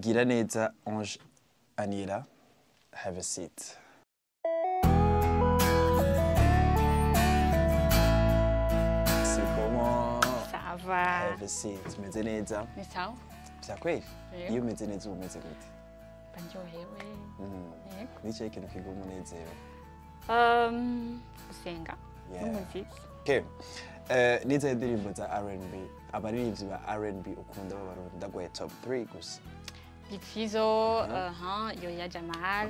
Igiraneza Ange Aniela. Have a seat. C'est comment? Ça va. Have a seat. Umeze neza? Ni sawa. Vya kweli? Yego. Iyo umeze neza uba umeze gute? Mba ndyohewe. Yego. Ni ikihe kintu kiguha umunezero? Gusenga n'umuziki. Okay. Nizihe ndirimbo za R&B, abaririmbyi ba R&B ukunda b'Abarundi? Ndaguhaye top 3 gusa. Big Fizzo, Yoya Jamal,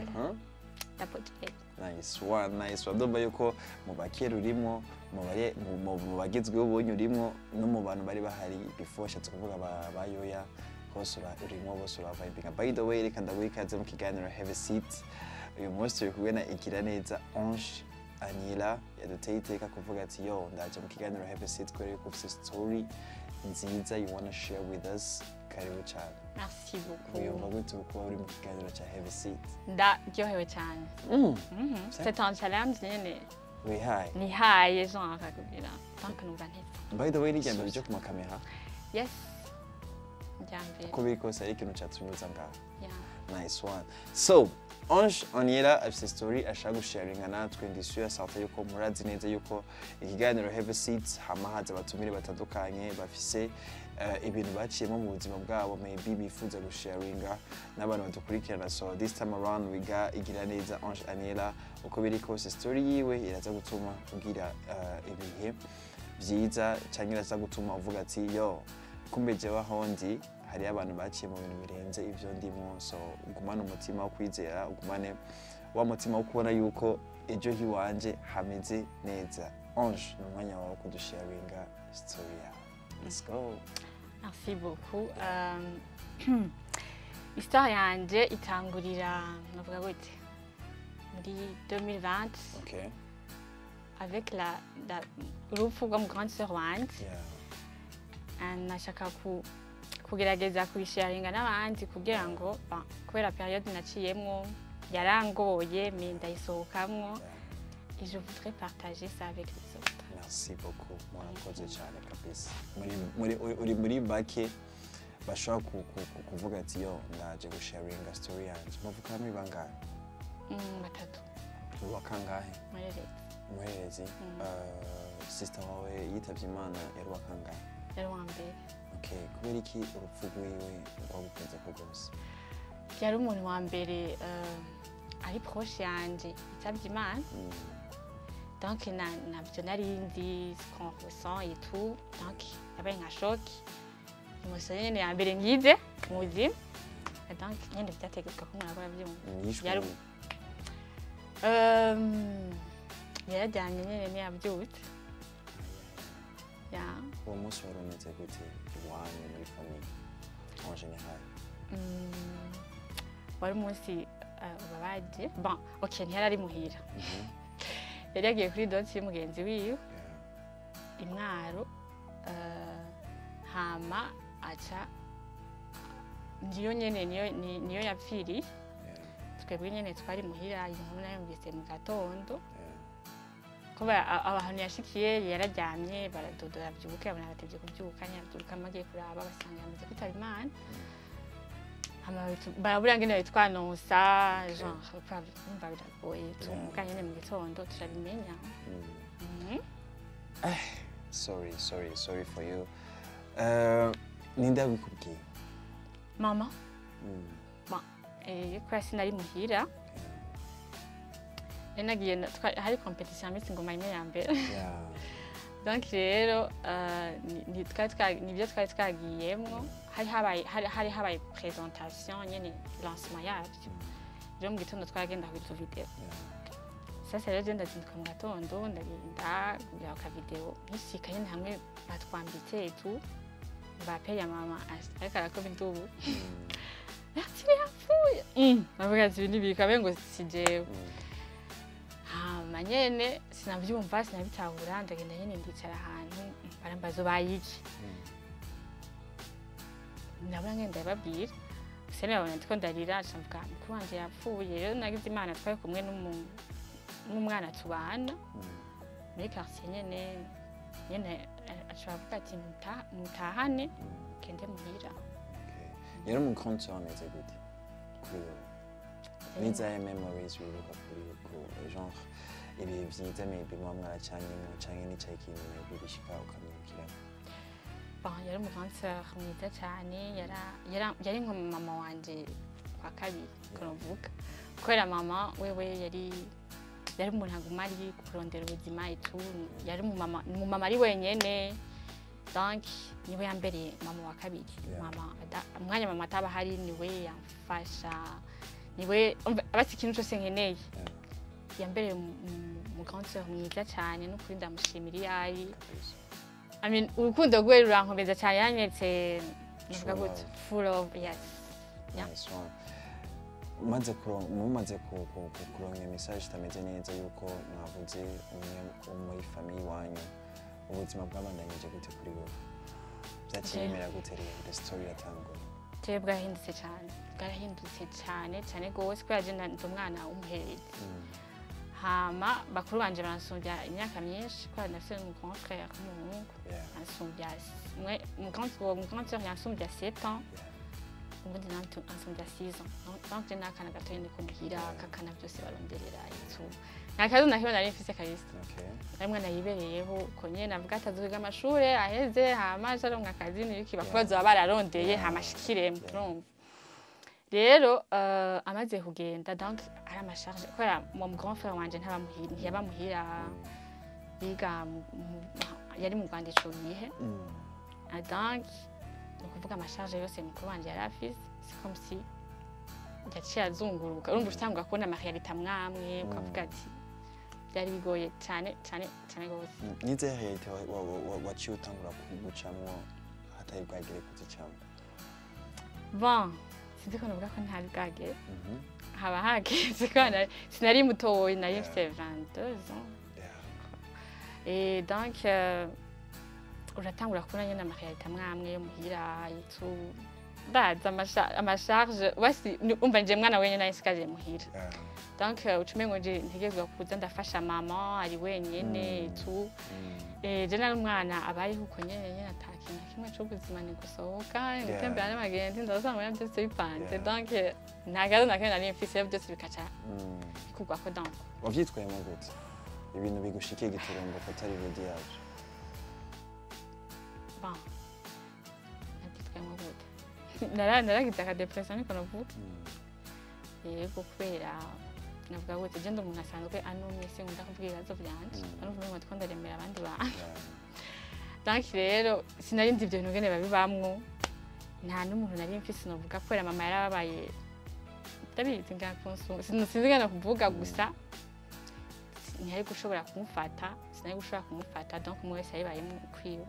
Double J. Nice one, nice one. Ndumva yuko mu bakera urimo, mu bagezweho ubonye urimo, no mu bantu bari bahari before, shatse kuvuga ba Yoya hose urimo, bose uravibinga. By the way, reka ndaguha ikaze mu kiganiro Have a Seat. Uyu munsi turi kumwe na Igiraneza Ange Aniela, yaduteye iteka kuvuga ati: "Yo, ndaje mu kiganiro Have a Seat kubera yuko ufise story nziza you wanna share with us." Karibu cyane. Merci beaucoup. Wiyumva gute kuba uri mu kiganiro cya Have a Seat? Ndaryohewe cyane. C'est un challenge nyene Wihaye. nihaye, genre kugira donc numva ntetse. By the way, n'irya mbere ryo ku makamera? Yes. Rya mbere. Uko biri kose ari ikintu catunyuza ngaha. Yeah. Nice one. So Ange Aniela afise story ashaka gusharinga natwe. Ndi sûr certain yuko murazi neza yuko ikiganiro Have a Seat hama haza abatumire batandukanye bafise ibintu baciyemo mu buzima bwabo, maybe bifuza gusharinga n'abantu badukurikirana. So this time around we got Igiraneza Ange Aniela. Uko biri kose story yiwe iraza gutuma ugira ibihe byiza, cyangwa iraza gutuma uvuga ati: "Yo, kumbe jewe aho ndi hariyo abantu baciye mu bintu birenze ibyo ndimo." So ugumane umutima wo kwizera, ugumane wa mutima wo kubona yuko ejo hiwanje hameze neza. Ange, ni umwanya wawe wo kudusharinga story yawe. Let's go. Merci beaucoup. Histoire yanje itangurira, navuga gute, muri 2020 avec la urupfu rwa mu grande sœur wanje. And nashaka kugerageza kubisharinga n'abandi kugira ngo kubera période naciyemwo yarangoye, mais ndayisohokamwo et je voudrais partager ça avec les autres. Merci beaucoup, murakoze cyane kabisa. Uri muri bake bashobora kuvuga ati: "Yo, ndaje gusharinga story yanje." Muvuka muri bangahe? Batatu. Uri wa kangahe? Muhererezi. Umuhererezi. Sister wawe yitavye Imana yari uwa kangahe? Yari uwa mbere. Okay, kubera iki urupfu rwiwe rwagukunze ko rwose? Yari umuntu wa mbere ari proche yanje yitabye Imana. Donc nabyo nari nzi ce qu'on ressent et tout, donc yabaye nka choc, émotion nyene ya mbere ngize mu buzima. Et donc nyene vyategetswe ko umuntu akora avyumva. Yishwe? Yararyamye nyene ntiyavyutse, ya. Uwo munsi wari umeze gute iwanyu muri famille en général? Wari umunsi ubabaje. Bon, ok, ntiyari ari muhira, yari yagiye kuri dot y'umugenzi wiwe imwaro, hama aca niyo nyene niyo yapfiriye. Twebwe nyene twari muhira, inkuru nayumvise mu gatondo kuba ahantu yashikiye yararyamye, baradodora avyuke, abona aratevye kuvyuka, ntiyavyuka, amagiye kuraba basanga yamaze kwitaba Imana. Hama barabura ngene bitwanonsa, genre umva biragoye, tumuka nyene mu gitondo turabimenya. Sorry, sorry, sorry for you. Ninde yabikubwiye? Mama. Kubera sinari muhira, nari nagiye hari compétition ya Miss Ngoma imwe ya mbere. Donc rero nibyo twari twagiyemwo, hari habaye présentation nyene, lancement yavyo. Rero mu gitondo twaragenda kuri vidéo. Sasa rero je ndazinduka mu gatondo, ndagenda kugira ka vidéo, nkishika nyene hamwe batwambitse et tout, bape ya mama ariko arakoma indubu ati: "Yapfuye." Bavuga ati: "Ibi ntibikabe ngo si jewe." Hama nyene sinavyumva, sinabitahura, ndagenda nyene ndicara ahantu, barambaza: "Ubaye iki?" Ndabona ngenda ndababwira, gusa nabona ndiko ndarira, nca mvuga: "Mukuru wanje yapfuye." Rero nagize Imana twari kumwe n'umwana tubana muri quartier nyene nyene, aca avuga ati: "Mutahane gende muhira." Okay. Yari umu grande sœur ameze gute kuri wowe? N'izahe memories wibuka kuri ku genre ibihe vyiza maybe muba mwaracanyemwo, canke n'icaye ikintu maybe bishika ukamwibukira? Bon, yari umu grande sœur mwiza cyane, yari nka mama wanje kwa kabiri kunovuga, kubera mama wewe yari umuntu aguma ari kurondera ubuzima itu, yari umumama ari wenyene, donc niwe yambereye mama wa kabiri. Mama umwanya mama ataba ahari niwe yamfasha, niwe umva, abasi ikintu cyose nkeneye. Yambereye mu grande sœur mwiza cyane, n'ukuri ndamushimira iyo ari. I mean, urukundo rwe rurankomeza cyane, yanyeretse navuga True gute, love. Full of, yes. Yeah. Nice one. Mumaze kuronka message itameze neza yuko mwavuze umwe wo muri famille iwanyu, ubuzima bwabandanyije gute kuri wowe? Byaciye bimera gute rero? The story iratangura. Jewe bwarahindutse cyane, bwarahindutse cyane cyane rwose, kubera je ndi umwana w'umuhererezi, hama bakuru banje baransumbya imyaka myinshi, kubera ndafise umu grand frère w'umuhungu ansumbya umwe, uwo mu grand sœur yansumbya 7 ans, ubundi nawe ansumbya 6 ans. Donc je n'akana gatoya niko muhira kakana byose baronderera itu, nta kazi na kimwe nari mfise kabisa. Ari umwana yibereyeho uko nyene, navuga ati azoyiga amashure aheze, hama aje aronka akazi n'ibiki, bakuru bazoba bararondeye, hama ashikiremo. Urumva rero, amaze kugenda, donc ari ama charges, kubera mu grand frère wanje ntabamuhira, ntiyaba muhira, yiga yari mu Rwanda ico gihe. Ah, donc ni ukuvuga ama charges yose mukuru wanje yari afise, c'est comme si yaciye azunguruka. Urumva utangura kubona ama réalités amwamwe, ukavuga ati byari bigoye cyane cyane cyane rwose. N'izihe réalité waciye utangura kugucamwo hatari bwagere kuzicamwo? Bon, sinzi ko navuga ko ntari bwagere, haba hageze, ko sinari mutoyi, nari mfite 22 ans. Et donc uratangura kubona nyene ama réalités amwe amwe yo muhira itu, ndaza ama charges basi umva nje mwana wenyene nari nsigaje muhira. Donc uca umengo nje ntegerezwa kuza ndafasha mama ari wenyene itu. Je nari umwana abayeho uko nyene nyene, ata kintu na kimwe c'ubuzima, ni gusohoka, ni gutembera n'abagenzi, ndasanga byose bipanze. Donc nta kazi na kimwe nari mfise, byose bikaca bikugwako donc. Wavyitwayemo gute ibintu bigushikiye giturumbuka utari ready yavyo? Bon, nabyitwayemo gute? Naragize aka dépression niko navuga. Yego, kubera navuga gute, je ndi umuntu asanzwe anumye, sinkunda kuvuga ibibazo vyanje. Numva umengo ndiko ndaremera abandi bantu. Donc rero sinari nzi ivyo bintu ngene babibamwo, nta n'umuntu nari mfise novuga, kubera mama yarababaye, ndabizi ngakonsunga, sinzi ngene kuvuga gusa ntiyari gushobora kumufata, sinari gushobora kumufata, donc umwe wese yabibayemwo ukwiwe.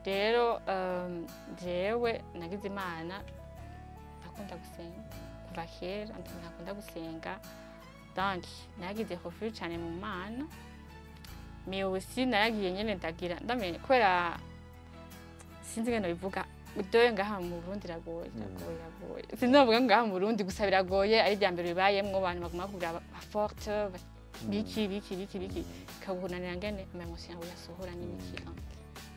Rero jewe nagize Imana, ndakunda gusenga kuva kera, ndi umuntu akunda gusenga, donc naragize refuge cyane mu Mana, mais aussi naragiye nyene ndagira ndamenye, kubera sinzi ngene bivuga doye ngaha mu Burundi iragoye, iragoye, iragoye. Sinovuga ngaha mu Burundi gusa biragoye, ari irya mbere bibayemwo, abantu baguma bakubwira ba forte, biki biki biki biki, bikagunanira ngene ama émotions yawe yasohora n'ibiki.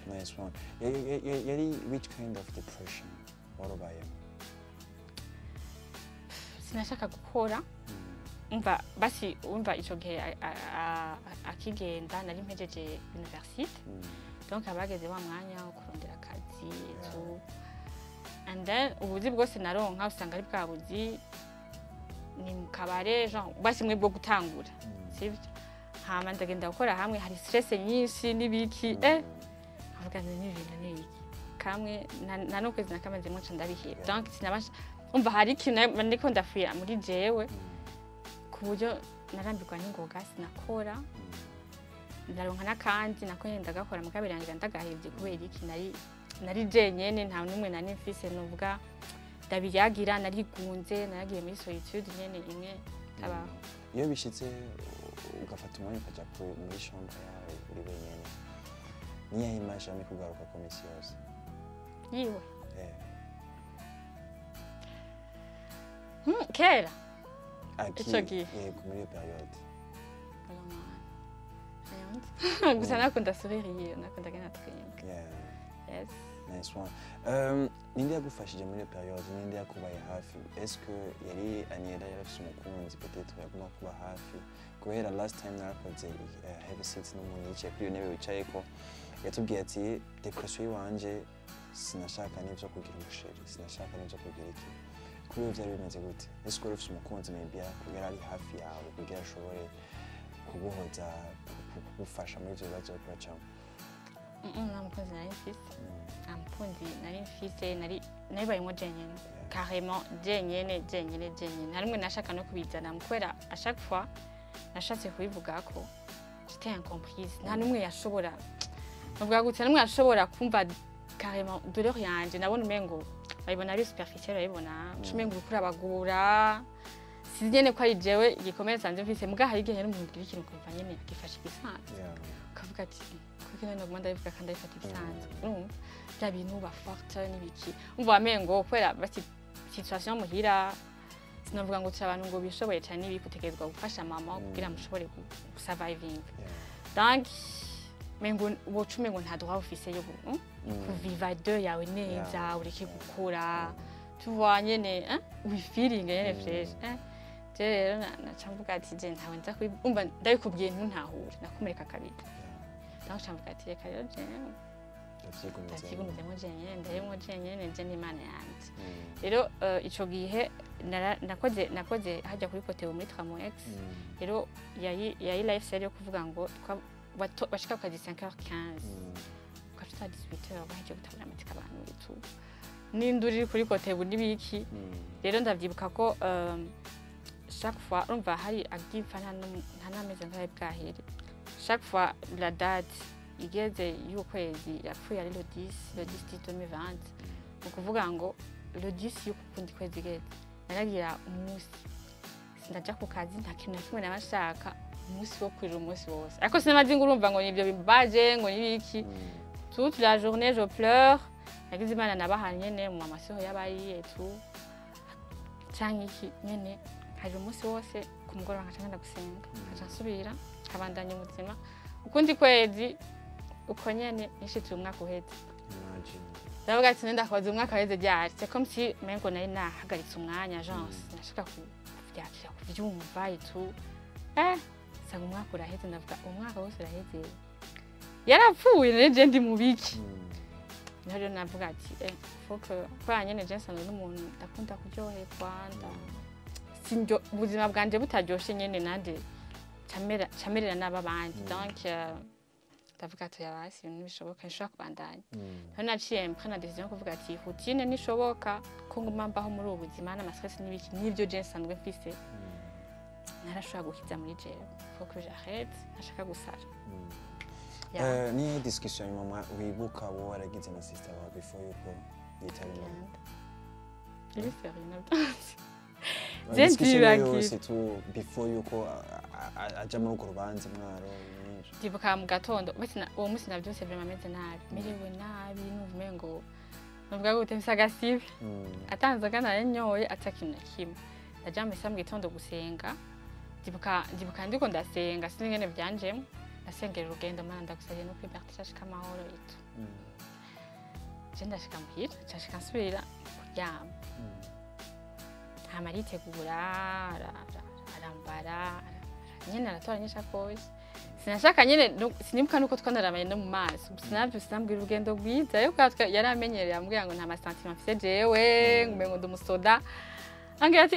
Nice one. Yari which kind of depression warubayemo? Sinashaka gukora. Umva basi, umva ico gihe akigenda nari mpejeje université, donc abageze wa mwanya wo kurondera akazi tu, and then ubuzi bwose naronka usanga ari bwa buzi ni mu kabare, genre basi mwe bwo gutangura, sivyo? Hama ndagenda gukora hamwe hari stress nyinshi n'ibiki, nkavuga nti n'ibintu ni iki kamwe nta n'ukwezi nakamazemo nca ndabiheba. Donc sinabasha, umva hari ikintu ndiko ndafuya muri jewe, ku buryo narambirwa n'ingoga, sinakora. Ndaronka n'akandi nako nyene ndagakora, mugabo birangira ndagahevye. Kubera iki? Nari jenyene, nta n'umwe nari mfise nuvuga ndabiyagira, narigunze, naragiye muri solitude nyene imwe tabaho. Iyo bishitse ugafata umwanya ukaja muri chambre yawe uri wenyene, niyahe image yamye kugaruka ku misi yose? Yiwe? Kera? Ico gihe? Yego, muri iyo période. Gusa nakunda sourire yiwe, nakunda gena twenga. Yes. Nice one. Ninde yagufashije muri iyo période? Ninde yakubaye hafi? Est-ce que yari Aniela, yari afise umukunzi peut-être yaguma kuba hafi? Guhera last time narakoze Have a Seat n'umuntu yicaye kuri iyo ntebe wicayeko, yatubwiye ati: "Dépression yiwanje, sinashaka n'ivyo kugira umuchéri, sinashaka n'ivyo kugira iki." Kuri we vyari bimeze gute? Ese wari ufise umukunzi maybe kugira ari hafi yawe, kugira ashobore kuguhoza, kugufasha muri ivyo bibazo uriko uracamo? Nta mukunzi nari mfise, nta mukunzi nari mfise. Nari nabibayemo jenyene, carrément jenyene, jenyene, jenyene. Nta rimwe nashaka no kubizana, kubera à chaque fois nashatse kubivugako j'étais incomprise. Nta n'umwe yashobora, novuga gutya, n'umwe yashobora kumva carrément douleur yanje. Nabona umengo babibona ari superficiel, babibona umengo uriko urabagura. Sinzi nyene ko ari jewe igikomere nsanzwe mfise, muga hari igihe n'umuntu ugira ikintu ukumva nyene agifashe ibisanzwe, ukavuga ati: "Kuko none naguma ndabivuga kandi ndabifata ibisanzwe." Urumva bya bintu uba forte n'ibiki, umva wamengo kubera bati situation muhira, sinavuga ngo turi abantu ngo bishoboye cyane n'ibiki, utegerezwa gufasha mama kugira mushobore gusurviving. Donc mengo woca umengo nta droit ufise yo kuviva deuil yawe neza, ureke gukora, tu vois nyene, hein, wifiringe nyene fresh, hein. Je rero naca mvuga ati: "Je ntawe nza umva ndabikubwiye ntuntahure, nakomereka kabiri." Donc nca mvuga ati: "Reka rero je ndavyigumizemo jenyene, ndabimwo jenyene, je n'Imana yanje." Rero ico gihe nakoze hajya kuri Kotebu muri Tramoex. Rero yari lifestyle yo kuvuga ngo bashika ku kazi 5h15, ugaca 18h bahejeje gutabura amatika abantu itu n'induru iri kuri Kotebu n'ibiki. Rero ndavyibuka ko chaque fois, urumva hari agipfa nta n'amezi angahe bwahere, chaque fois la date igeze y'ukwezi yapfuye, ari le 10, le 10 2020, ni ukuvuga ngo le 10 y'ukundi kwezi igeze, naragira umunsi sindaja ku kazi, nta kintu na kimwe naba nshaka, umunsi wo kurira umunsi wose. Ariko sinamaze ngo urumva ngo nivyo bimbaje ngo nibiki, toute la journée je pleure. Nagize Imana nabaha nyene mu mama siho yabayi et tout canke iki nyene, hari umunsi wose. Ku mugoroba nkaca ngenda gusenga, nkaca nsubira nkabandanya ubuzima. Ukundi kwezi uko nyene nishitse umwaka uheze. Imagine. Ndavuga ati: "Nenda kubaza umwaka waheze ryari?" C'est comme si mengo nari nahagaritse umwanya, genre sinashaka kuvyakira, kuvyumva et tout. Nsanga umwaka uraheze. Ndavuga: "Umwaka wose uraheze, yarapfuye, none je ndi mu biki?" Niho rero navuga ati: "Faut que", kubera nyene je nsanzwe n'umuntu ndakunda kuryoherwa, sinjyo ubuzima bwanje butaryoshe nyene nanje camerera nabi abandi. Donc ndavuga ati: "Oya basi, ibintu ntibishoboka, ntishobora kubandanya." Rero naciye mprena décision yo kuvuga ati: "Routine ntishoboka ko nguma mbaho muri ubu buzima n'amastress n'ibiki n'ibyo je nsanzwe mfise ntarashobora gukiza muri jewe. Faut que j'arrête, ntashaka gusara." Yeah. Niyo discussion nyuma wibuka wowe waragize na sister wawe before yuko yitaba Imana? Iri sérieux nabyo. Je Discussion ndibagira. yose tu before yuko aja muri urwo rubanza mwaro n'ivyo. Ndibuka mu gatondo basi uwo munsi navyutse vraiment meze nabi, merewe nabi, numva umengo nuvuga gute, mfise agasibe, ata nzoga nari nyoye, ata kintu na kimwe. Ndaja misa mu gitondo gusenga. Ndibuka ndiko ndasenga, sinzi ingene vyanjemwo, nasengera urugendo: "Mana, ndagusavye no kwibertisha shika amahoro itu." Je ndashika muhira, nshashika nsubira kuryama. Hama aritegura, arambara, nyene aratora n'ishakoshi. Sinashaka nyene sinibuka nuko twanarabanye no mu maso. Sinavyo, sinambwira urugendo rwiza yo kubera yari amenyereye ambwira ngo nta masentiments mfise jewe, ngo umengo ndi umusoda. Ambwira ati: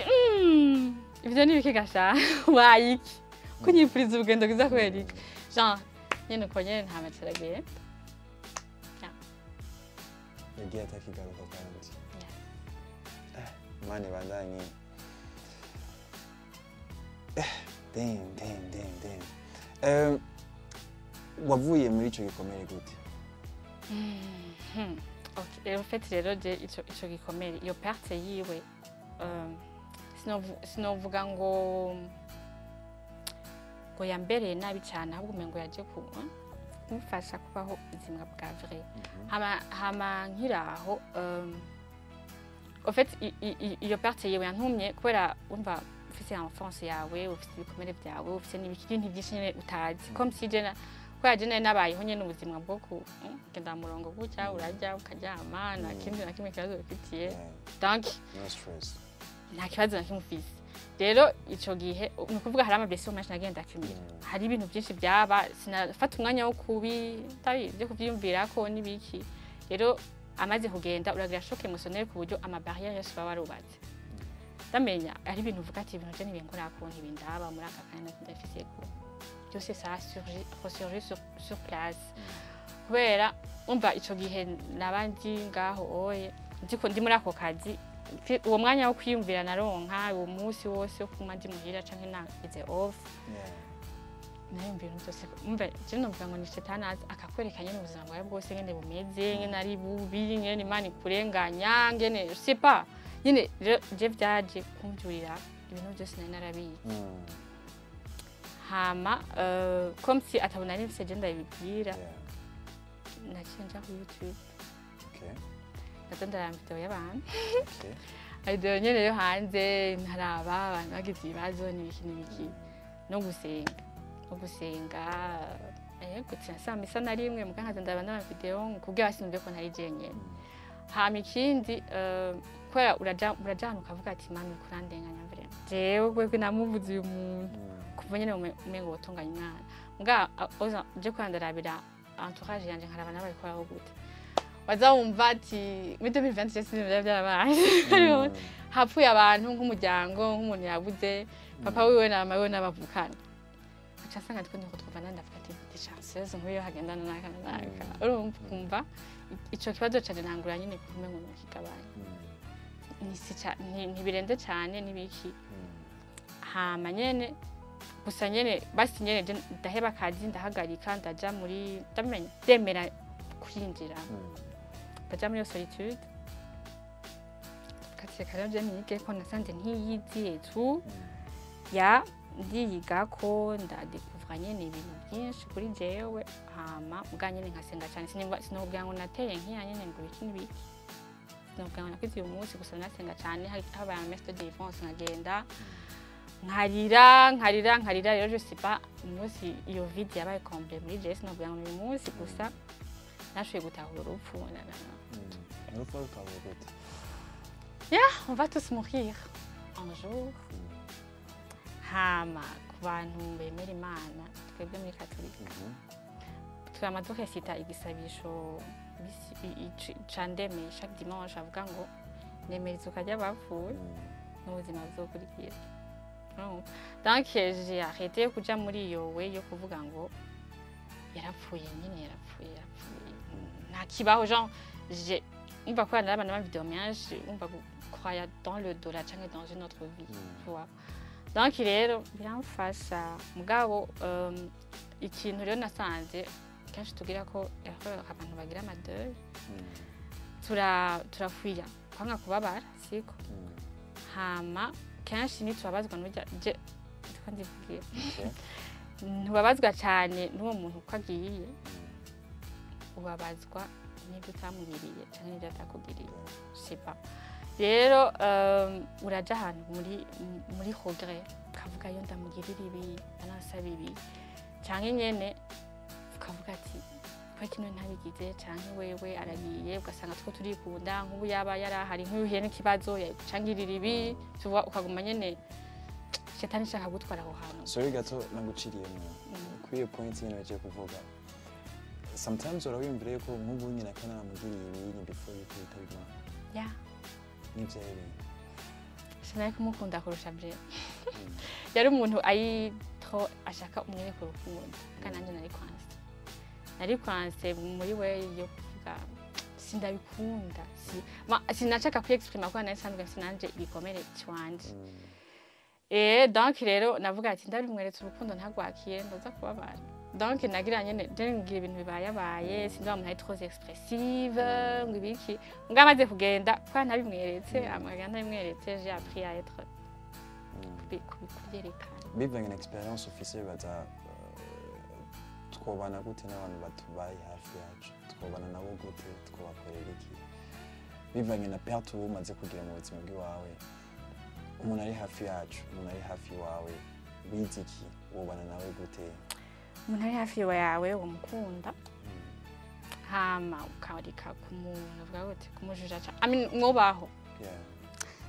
"Ivyo ni ibiki gasha? Waye iki kunyipfuriza urugendo rwiza kubera iki?" Genre nyene uko nyene, nta macera agenda. Yagiye atakigaruka kandi. Imana ibandanye. Damn, damn, damn, damn. Wavuye muri ico gikomere gute? Ok, en fait rero je ico gikomere, iyo perte yiwe, sinovuga ngo yambereye nabi cyane, ahubwo umengo yaje kumfasha kubaho ubuzima bwa vrai. Hama nkiraho, en fait iyo perte yiwe yantumye, kubera umva ufise enfance yawe, ufise ibikomere byawe, ufise n'ibiki, ibintu byinshi nyene utazi, comme si je Kubera je nari nabayeho nyene ubuzima bwo kugenda mu murongo gutya, urarya, ukaryama, nta kindi na kimwe kibazo bifitiye. Donc No stress. Nta kibazo na kimwe ufise. Rero ico gihe ni ukuvuga hari ama blessures menshi nagenda accumula, hari ibintu byinshi byaba sinafata umwanya wo kubi ndabizi byo kuvyiyumvirako n'ibiki. Rero amaze kugenda uragira choc émotionnel ku buryo ama barrières yose baba barubatse, ndamenya ari ibintu uvuga ati ibintu je ntibinkorako, ntibindaba muri aka kanya, ndafise ko byose ça a surgi, ressurgi sur place. Kubera umva ico gihe naba ndi ngaho oye ndiko ndi muri ako kazi, uwo mwanya wo kwiyumvira naronka uwo munsi wose wo kuguma ndi muhira canke nagize off, nariyumvira ibintu byose. Umva je novuga ngo ni shetani aza akakwereka nyene ubuzima bwawe bwose ngene bumeze, ngene ari bubi, ngene Imana ikurenganya, ngene je sais pas nyene. Rero je vyaje kumvyurira ibintu byose nari narabizi. Hama comme si atabona nari mfise je ndabibwira, naciye nja kuri YouTube, ndaza ndaraba video y'abantu, video nyene yo hanze, ntaraba abantu bagize ibibazo n'ibiki n'ibiki, no gusenga. Yego, saa misa na rimwe muga nkaza ndaraba n'ama video kugira basinumve ko ntari jenyene. Hama ikindi, kubera uraja ahantu ukavuga ati Mana, uriko urandenganya vraiment, jewe kwekwe namuvuze uyu muntu kuva nyene umengo wotunganya umwana muga oza je kubera ndarabira entourage yanje, nkaraba n'ababikoraho gute. Waza wumva ati muri 2026 sinzi vyari vyarabaye, hapfuye abantu nk'umuryango, nk'umuntu yabuze papa wiwe na mama wiwe n'abavukana, aca asanga ndiko ndiko nandi ndavuga ati ndi chanceuse nk'uyo hagendana n'aka na n'aka. Urumva ukumva ico kibazo canje ntangura nyine kumengo nokigabanya, ntibirenze cane n'ibiki. Hama nyene gusa nyene basi nyene je ndaheba akazi, ndahagarika, ndaja muri ndamenya ndemera kwinjira, ndaja muri iyo solitude. Kati reka rero je nige ko nasanze ntiyiziye tu ya ndiyiga ko ndadekuvra nyene ibintu byinshi kuri jewe. Hama ubwa nyene nkasenga cyane, sinobwira ngo nateye nkiya nyene ngo ibiki n'ibiki, sinobwira ngo nakize uyu munsi. Gusa nasenga cyane, habaye ama messe de délivrance, nkagenda nkarira, nkarira, nkarira. Rero je sais pas umunsi iyo vide yabaye comblée muri jewe, sinobwira ngo ni uyu munsi. Gusa nashoboye gutahura urupfu Urupfu rutahuye gute? On va tous mourir un jour. Hama ku bantu bemera Imana, twebwe muri Katolika turama duresita igisabisho ca ndeme chaque dimanche, avuga ngo nemera izuka ry'abapfuye n'ubuzima buzokurikira. Urumva? Donc j'ai arrêté kuja muri iyo we yo kuvuga ngo yarapfuye nyine, yarapfuye, yarapfuye, nta kibaho. Genre j'ai umva kubera narabana n'ama vidéo menshi, umva croire dans l'au-delà canke dans une autre vie, tu vois. Donc rero biramfasha. Mugabo ikintu rero nasanze kenshi tugira ko erreur, abantu bagira ama deuil, turafuya kwanga kubabara, siko? Hama kenshi ntitubabazwa n'urya je ndiko ndivugira, ntubabazwa cyane n'uwo muntu uko agiye, ubabazwa n'ibyo utamugiriye cyangwa n'ibyo atakugiriye, je sais pas. Rero uraja ahantu muri regret, ukavuga iyo ndamugirira ibi, ndanasaba ibi, cyangwa nyene ukavuga ati kuba kino ntabigize, canke wewe aragiye ugasanga two turikunda, nk'ubu yaba yarahari, nk'uyu n'ikibazo yacangirira ibi tuvuga, ukaguma nyene shetani ishaka gutwara aho hantu. Sorry gato naguciriyemo kuri iyo point nyine bagiye kuvuga. Sometimes urawiyumvira yuko nk'ubu nyine ko naramugiriye ibi ni before yuko yitaba Imana, n'ivyo bintu. Sinari kumukunda kurusha bye. Yari umuntu ari trop ashaka umwereka urukundo, kandi nanjye nari kwanse muri we yo kuvuga sindabikunda, sinashaka kwiexprima kuko nari nsanzwe mfise nanje igikomere ciwanje. Donc rero navuga ati ndabimweretse urukundo ntagwakiye, ndaza kubabara. Donc nagira nyene je ngira ibintu bibayabaye, sinzi umuntu ari trop expressive ngo ibiki. Mbwa amaze kugenda kwa ntabimweretse, amaga ntabimweretse, j'ai appris à être kubyerekana. Bivanye na experience ufise, bibaza twobana gute n'abantu batubaye hafi yacu? Twobana nabo gute? Twobakorera iki bivanye na perte uba umaze kugira mu buzima bw'iwawe? Umuntu ari hafi yacu, umuntu ari hafi iwawe, wize iki? Wobana nawe gute? Umuntu ari hafi yawe umukunda, hama ukareka kumuntu gute, kumujuja I mean, mwubaho.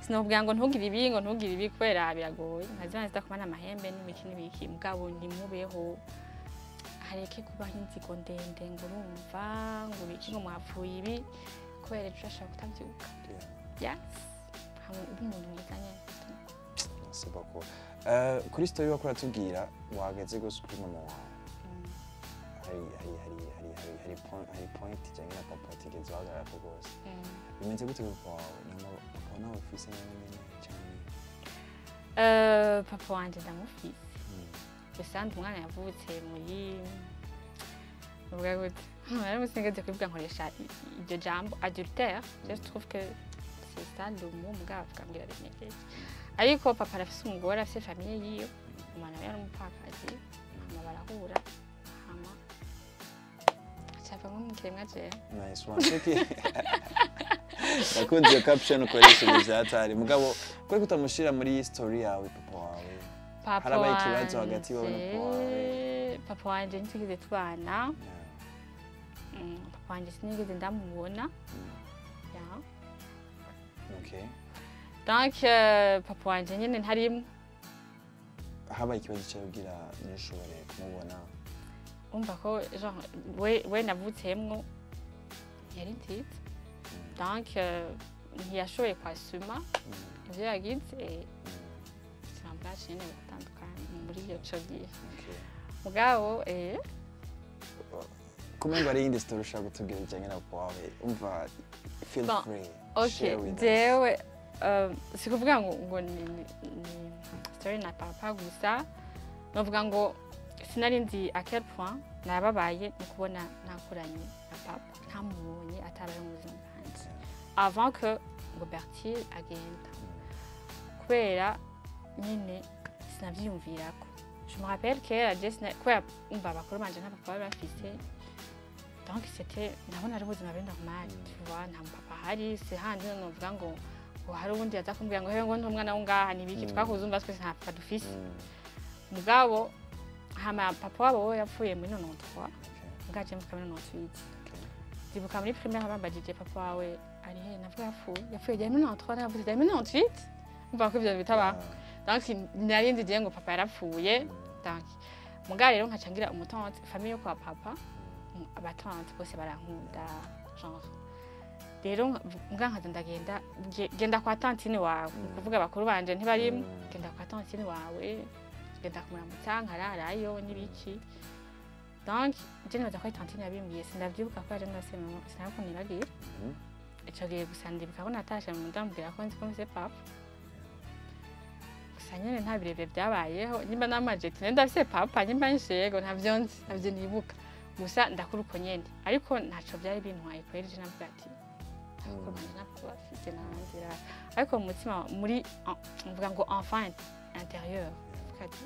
Sinubwira ngo ntugire ibi, ngo ntugire ibi, kubera biragoye, nka zimwe zidakomana amahembe n'ibiki n'ibiki. Mugabo ntimubeho, hareke kubaho inzigo ndende ngo urumva ngo ibiki, ngo mwapfuye ibi, kubera ejo urashobora kutabyuka. Yes, hama ube umuntu mwiza nyene. Merci beaucoup. Kuri story wako uratubwira wageze gose kuri mama wawe, hari point ijyanye na papa utigeze uhagararako rwose. Bimeze gute papa wawe? Nama papa nawe ufise nawe nyene cyane? Papa wanje ndamufise, gusa ndi umwana yavutse muri, uvuga gute, naramuze ngeze kubivuga, nkoresha iryo jambo adultère. Je trouve que c'est ça le mot, mugabo avuga mbwira binejeje. Ariko papa arafise umugore, afise famille yiwe, umwana we yari umupfakazi, hama barahura, hama acavamwo mu kiremwa jewe. Nice one. Okay. Nakunze iyo caption ukoresheje, vyatari. Mugabo kwe kutamushira muri story yawe papa wawe? Papa Harabaye ikibazo hagati yawe na papa wawe? Papa wanje ntitwigeze tubana. Papa wanje sinigeze ndamubona. Yeah. Donc papa wanje nyene ntarimwo. Habaye ikibazo cyawe kugira ntushobore kumubona? Umva ko genre we navutsemwo yari nziza, donc ntiyashoboye kwasuma ivyo yagize. Ubuzima bwacu nyene buratandukanye muri iyo co gihe. Mugabo Kumengo hari iyindi story ushaka kutubwira ijyanye na papa wawe, umva, feel Bon, free, ok. share with us. Jewe si kuvuga ngo ni story na papa gusa, novuga ngo sinari nzi à quel point nababaye no kubona nakuranye na papa ntamubonye, atabaye mu buzima bwanje avant que ngo Bertile agenda, kubera nyine sinavyiyumvirako. Je me rappelle kera je kubera umva abakuru banje nta papa bari bafise, donc c'était ndabona ari ubuzima buri normal, tu vois, nta papa ahari. Si handi novuga ngo hari uwundi yaza kumbwira ngo hewe, ngo ndi umwana wo ngaha nibiki. Twakuze umva twese nta papa dufise. Mugabo hama papa wabo we yapfuye muri 93, bwaje mvuka muri 98. Ndibuka muri primaire bambajije: "Papa wawe ari he?" Navuga yapfuye ryari? Muri 93. Navuze ryari? Muri 98. Umva ko ivyo bitabaho. Donc nari nzi ngo papa yarapfuye. Donc mugabo rero nkaca ngira umutante, famille yo kwa papa, abatante bose barankunda genre. Rero mbwa nkaza ndagenda, genda kwa tantine wawe, ni ukuvuga bakuru banje ntibarimo, genda kwa tantine wawe, genda kumuramutsa, nkararayo n'ibiki. Donc je nibaza ko ari tantine yabimbwiye, sindavyibuka ko yaje ndasema, sinabwo nibagiye ico gihe. Gusa ndibuka ko natashe mu ndambwira ko nzi ko mfise papa, gusa nyene nta birebire byabayeho. Nimba namaje ati ndafise papa, nimba nshego, ntavyo nzi, ntavyo nibuka. Gusa ndakura uko nyene, ariko ntaco byari bintwaye kweri. Je navuga ati bakuru banje ntabwo bafise nanzira, ariko mu mutima muri mvuga ngo enfant intérieur, mvuga ati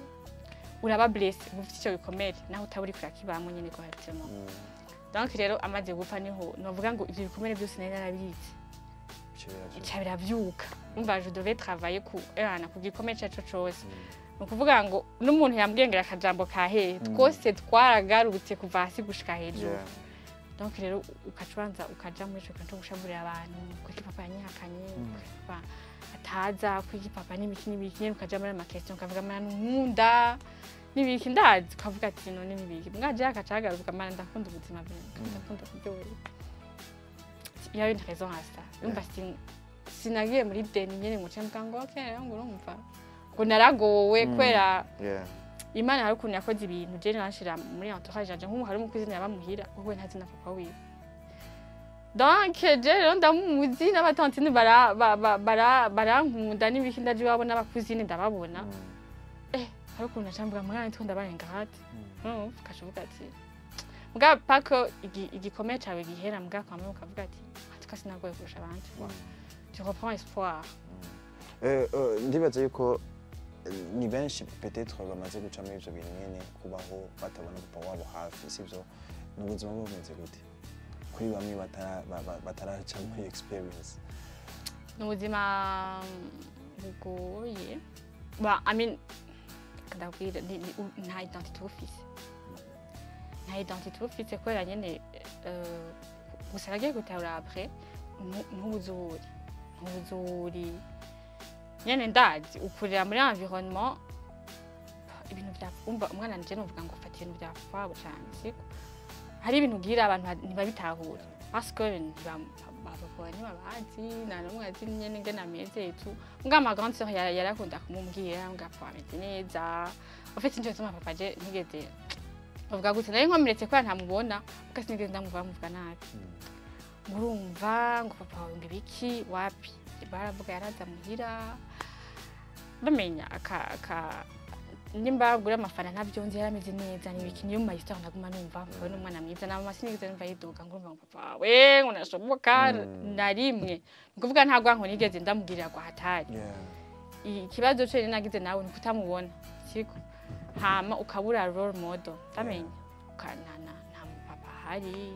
uraba blessé, uba ufite icyo gikomere naho utaba uriko urakibamwo nyene correctement. Donc rero amaze gupfa niho novuga ngo ivyo bikomere byose nari narabitse bica biravyuka. Umva, je devais travailler ku erana ku gikomere ico cose. Ni ukuvuga ngo n'umuntu yambwiye akajambo ka hehe, twose twaragarutse kuva hasi gushika hejuru. Donc rero ukaca ubanza ukaja muri ico kintu co gushaburira abantu: kuki papa yanyihakanye, kuki papa ataza, kuki papa n'ibiki n'ibiki nyene. Ukaja muri ama question, ukavuga: "Mana, nkunda n'ibiki?" Ndazi ukavuga ati: "None n'ibiki?" Mwaje akaca hagaruka: "Mana, ndakunda ubuzima bwawe, ndakunda kuryoherwa." Il y a une raison à ça. Urumva, sinagiye muri déni nyene ngo nce mvuga ngo okay, rero ngo urumva ngo naragowe, kubera Imana hari ukuntu yakoze ibintu. Je nanshira muri entourage yanje, nk'ubu hari umukozi yaba muhira, wowe ntazi na papa wiwe. Donc je rero ndamuzi n'abatantine barankunda n'ibiki, ndaje iwabo n'abakuzine ndababona. Hari ukuntu naca mvuga mwana nitwo ndabarenga hati, ukaca uvuga ati mbwa pako igikomere cawe gihera, mbwa kwamwe ukavuga ati atuka sinagoye kurusha abandi, tu vois, tu reprends espoir. Ndibaza yuko ni benshi peut-être bamaze guca muri ivyo bintu nyene, kubaho batabona papa wabo hafi, sivyo? Ni ubuzima buba bumeze gute kuri bamwe bataraca muri experience? Ni ubuzima bugoye. Ba, I mean, ndabwira nta identité uba ufise. Nta identité uba ufite kubera nyene gusa nagiye gutahura après ntubuzi uwo uri, ntubuzi uwo uri nyene. Ndazi ukurira muri environnement ibintu bya umva umwana nje nuvuga ngo fata ibintu bya fabo cyane, siko hari ibintu ugira abantu ntibabitahura parce que ntibabakora, ntibabazi, nta n'umwe azi nyene ingene ameze et tout. Mbwa ma grande sœur yarakunda kumubwira ngo papa ameze neza. En fait, nico gituma papa je ntigeze bavuga gute, nari nkomeretse kubera ntamubona, mbwa sinigeze ndamuva bamuvuga nabi. Ngo urumva ngo papa wawe ngo ibiki, wapi, baravuga yaraza muhira bamenya aka nimba bagura amafana ntabyo nzi, yarameze neza n'ibiki. Niyo mu histoire naguma numva papa ni umwana mwiza na mama sinigeze numva yidoga ngo urumva ngo papa wawe ngo nashoboka na rimwe. Ni ukuvuga nta rwanko nigeze ndamubwirira ngo hatari. Ikibazo cyo rero nagize nawe ni kutamubona, siko hama ukabura role model, ndamenya nta mupapa ahari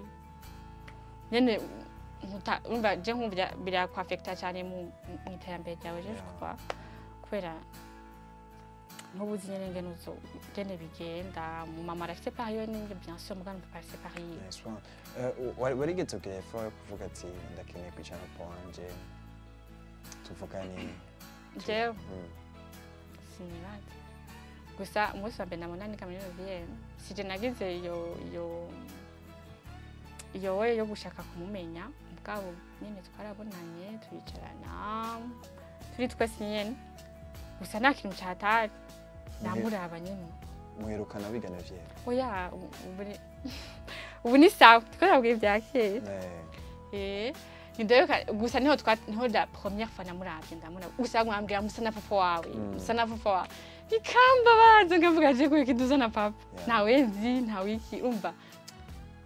nyene urumva je nkumva birakwafekta cyane mu iterambere ryawe je crois, kubera ntubuzi nyene ingene ingene bigenda. Mu mama arafite part yiwe ninge bien sûr, mugabo papa arafite part yiwe. Nice one. Warigeze kugira effort yo kuvuga ati ndakeneye kwicara na papa wanje tuvugane? Jewe sinibaza. Gusa umunsi wa mbere namubona niga muri neuvième, sije nagize iyo we yo gushaka kumumenya. Mugabo nyene twarabonanye, turicarana turi twese nyene, gusa nta kintu catari, namuraba nyene. Muherukana wiga neuvième? Oya, ubu ni sawa, twarabwiye ibya kera. Ntiduheruka gusa niho twa niho la première fois namuravye, ndamuraba gusa mwambwira musa na papa wawe, musa na papa wawe, bikambabaza nkavuga je kuki dusa na papa? Ntawe nzi, ntawe iki, umva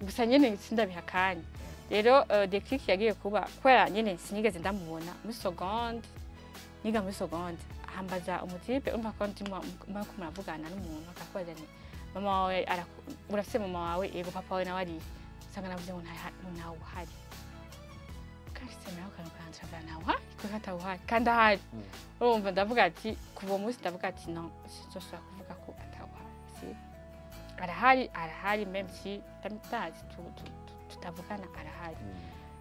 gusa nyene sindabiha akanya. Rero déclic yagiye kuba kubera nyene sinigeze ndamubona muri seconde, niga muri seconde, hambaza umutipe, umva ko ndimo muriko muravugana n'umuntu akakubaza ni mama wawe urafise mama wawe? Yego. Papa wawe nawe ari? Usanga navuze ngo ntawe uhari, kandi nawe akantu kanjabra ntawe uhari kuko atawuhari kandi ahari. Urumva ndavuga ati kuva uwo munsi ndavuga ati non, sinzosubira kuvuga ko atawuhari. Si arahari, arahari, même si ndazi tutavugana, arahari.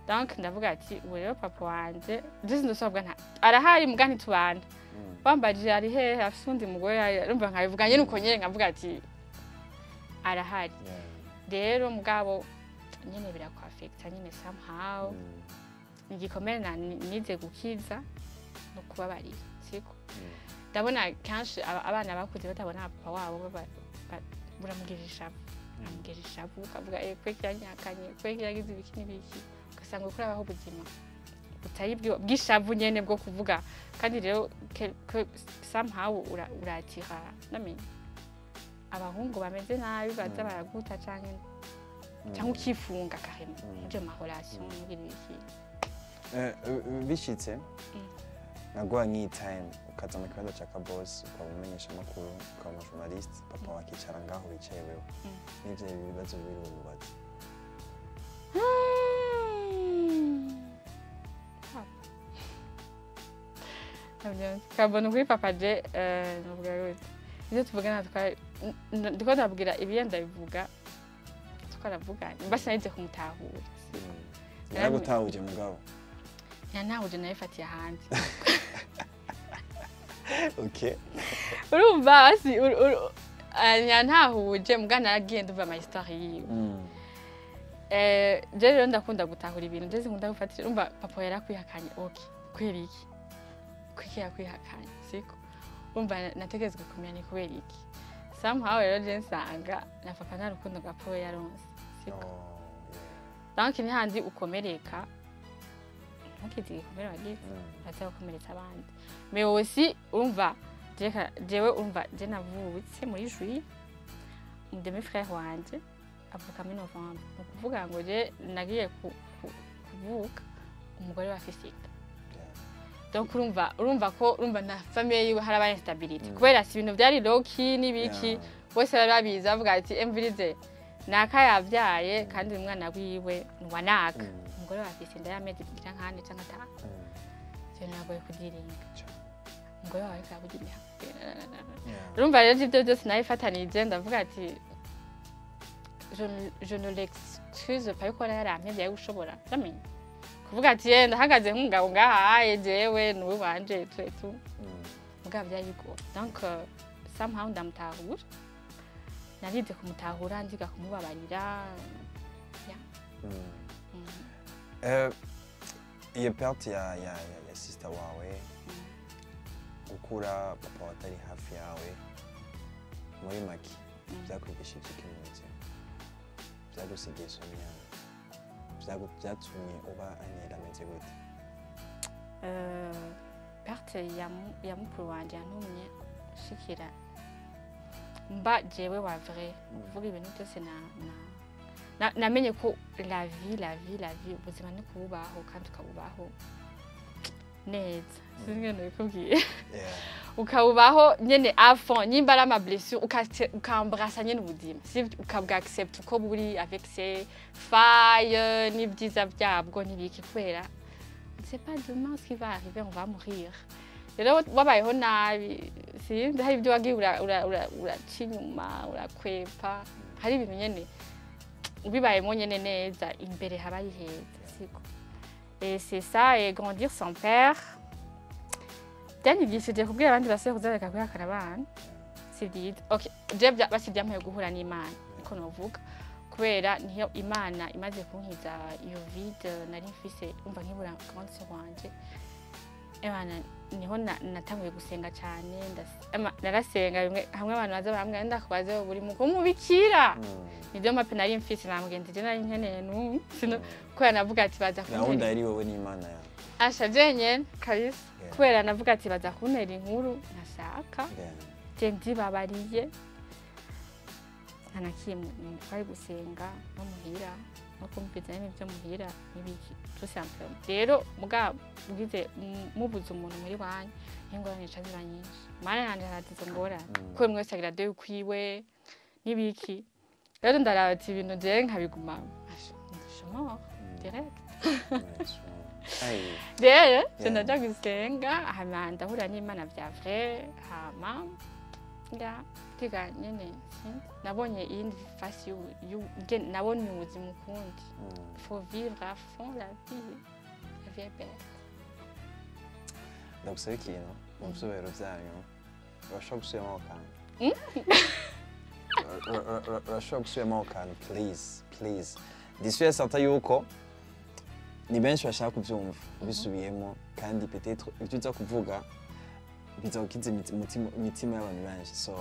Donc ndavuga ati ubu rero papa wanje je sinzosubira kuvuga nta arahari muga ntitubana. Wambajije ari hehe, afise uwundi mugore, urumva nkabivuga nyene uko nyene, nkavuga ati arahari. Rero mugabo nyene birakwafekta nyene somehow. Igikomere nize gukiza no kubabarira, siko ndabona kenshi abana bakuze batabona papa wabo buramugirira ishavu, uramugirira ishavu ukavuga kweki yanyakanye, kweki yagize ibiki n'ibiki, ugasanga uriko urabaho ubuzima butari bw'ishavu nyene bwo kuvuga. Kandi rero somehow uratira namenye abahungu bameze nabi baza baraguta canke ukifunga carrément muje mu ma relation mugira ibiki. Bishitse naguha nk'iyi time ukaza mu kibanza ca Kaboss, ukaba umumenyesha amakuru, ukaba umu journaliste, papa wakicara ngaho wicaye wewe, n'ivyo bibazo bibiri umubaza? Papa. Kabona kuri papa je novuga gute, ivyo tuvugana ndiko ndabwira ibiyenda bivuga twaravuganye, mbese narize kumutahura. Yaragutahuje mugabo? Yanahuje, nayifatiye ahandi. Urumva basi yantahuje mbwa naragiye ndumva ama histoire yiwe. Je rero ndakunda gutahura ibintu, je sinkunda gufatira. Urumva papa yarakwihakanye, okay, kubera iki? Kuki yakwihakanye? Siko urumva nategerezwa kumenya ni kubera iki. Somehow rero je nsanga na papa nta rukundo rwa papa we yaronse, siko? Oh, yeah. Donc ni handi ukomereka, ntukize igikomere wagize, aza gukomeretsa abandi. Mais aussi urumva jewe urumva je navutse muri juillet, demi frère wanje avuka muri novembre. Ni ukuvuga ngo je nagiye kuvuka umugore wa afise inda. Donc urumva ko urumva na famille yiwe harabaye instabilité kubera si ibintu byari loki n'ibiki. Bose bari babizi, bavuga ati emvirize naka yabyaye kandi uyu mwana wiwe ni uwa naka. Umugore wa afise inda y'amezi ngira nk'ane canke atanu. Ivyo biragoye kudiringa. Umugore wawe ariko arakugira. Urumva rero ivyo byose nabifatanije, ndavuga ati Je ne l'excuse pas yuko yarampevye, yari gushobora ndamenya kuvuga ati: "Ye, ndahagaze nk'umugabo ngahaye, jewe nuwe wanje tu et tout." Mugabo byari bigoye. Donc somehow ndamutahura, narize kumutahura, ndiga kumubabarira. Iyo perte ya sister wawe, gukura papa wawe atari hafi yawe, muri make byakwigishije iki mu buzima? Byagusigiye isomo yawe? Byatumye uba Aniela ameze gute? Perte ya mukuru wanje yantumye shikira mba jewe wa vrai, kuvuga ibintu byose namenye ko la vie, la vie, la vie, ubuzima ni kububaho kandi ukabubaho neza. Sinzi ingene nabikubwiye. Ukabubaho nyene à fond, nimba ari ama blessure, ukambrasa nyene ubuzima, sivyo? Ukabwa accepte uko buri avec ses failles n'ibyiza byabwo n'ibiki, kubera c'est pas demain ce qui va arriver, on va mourir. Rero wabayeho nabi, sinzi, hari ibyo wagiye uraca inyuma, urakwepa, hari ibintu nyene ubibayemo nyene neza, imbere haba ari heza, siko? Et c'est ça. Et grandir sans père byanyigishije kubwira abandi basore kuzareka kwihakana abana, si byiza. Okay, je basi byampaye guhura n'Imana, niko novuga, kubera niyo Imana imaze kunkiza iyo vide nari mfise, umva, nkibura grande sœur wanje. Imana niho natanguye gusenga cyane. Narasenga bimwe hamwe abantu baza barambwira, ndakubaze buri mukuru mubikira. Nibyo mape nari mfise, nta mugenzi je nari nkeneye n'umwe. Kubera navuga ati baza Gahunda kuntera yari wowe n'Imana yawe. Asha, jenyene kabisa. Kubera navuga ati baza kuntera inkuru ntashaka. Je ndibabariye, nta na kimwe twari gusenga no muhira no kumviza nyene ibyo muhira n'ibiki, tout simplement. Rero muga ugize mubuze umuntu muri wanyu, ingorane zica ziba nyinshi. Mana yanje, haraza izo ngorane kubera umwe wese agira deuil ukwiwe n'ibiki. Rero ndaraba ati ibintu jewe nkabiguma, je direct. Ay. Rero je ndaja gusenga, hama ndahura n'Imana vya vrai, hama nga ndiga nyene. Sinzi, nabonye iyindi face nabonye ubuzima ukundi. Faut vivre à fond la vie, la vie est belle. Ndagusaba ikintu mu byubahiro byanyu, urashobora gusubiramo ako kantu? Urashobora gusubiramo ako kantu, please, please? Ndisuye santa yuko ni benshi bashaka kubyumva ubisubiyemo, kandi peut-être ibyo uza kuvuga biza gukiza imitima y'abantu benshi. So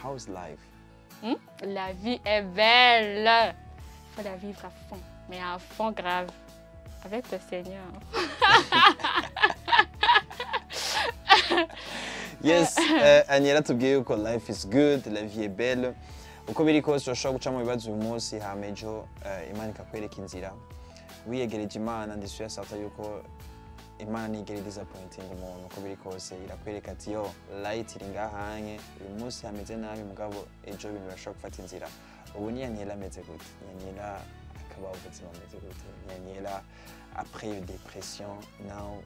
how's life? La vie est belle, faut la vivre à fond, mais à fond grave, avec le Seigneur. Yes, Aniela tubwiye yuko life is good, la vie est belle. Uko biri kose urashobora guca mu bibazo uyu munsi, hama ejo Imana ikakwereka inzira wiyegereje Imana. Ndisuye sata yuko Imana ntigera disappointing umuntu. Uko biri kose irakwereka ati: "Yo, light iri ngahanye. Uyu munsi hameze nabi, mugabo ejo ibintu birashobora gufata inzira." Ubu ni Aniela ameze gute? Ni Aniela akabaho ubuzima ameze gute? Ni Aniela après iyo dépression, now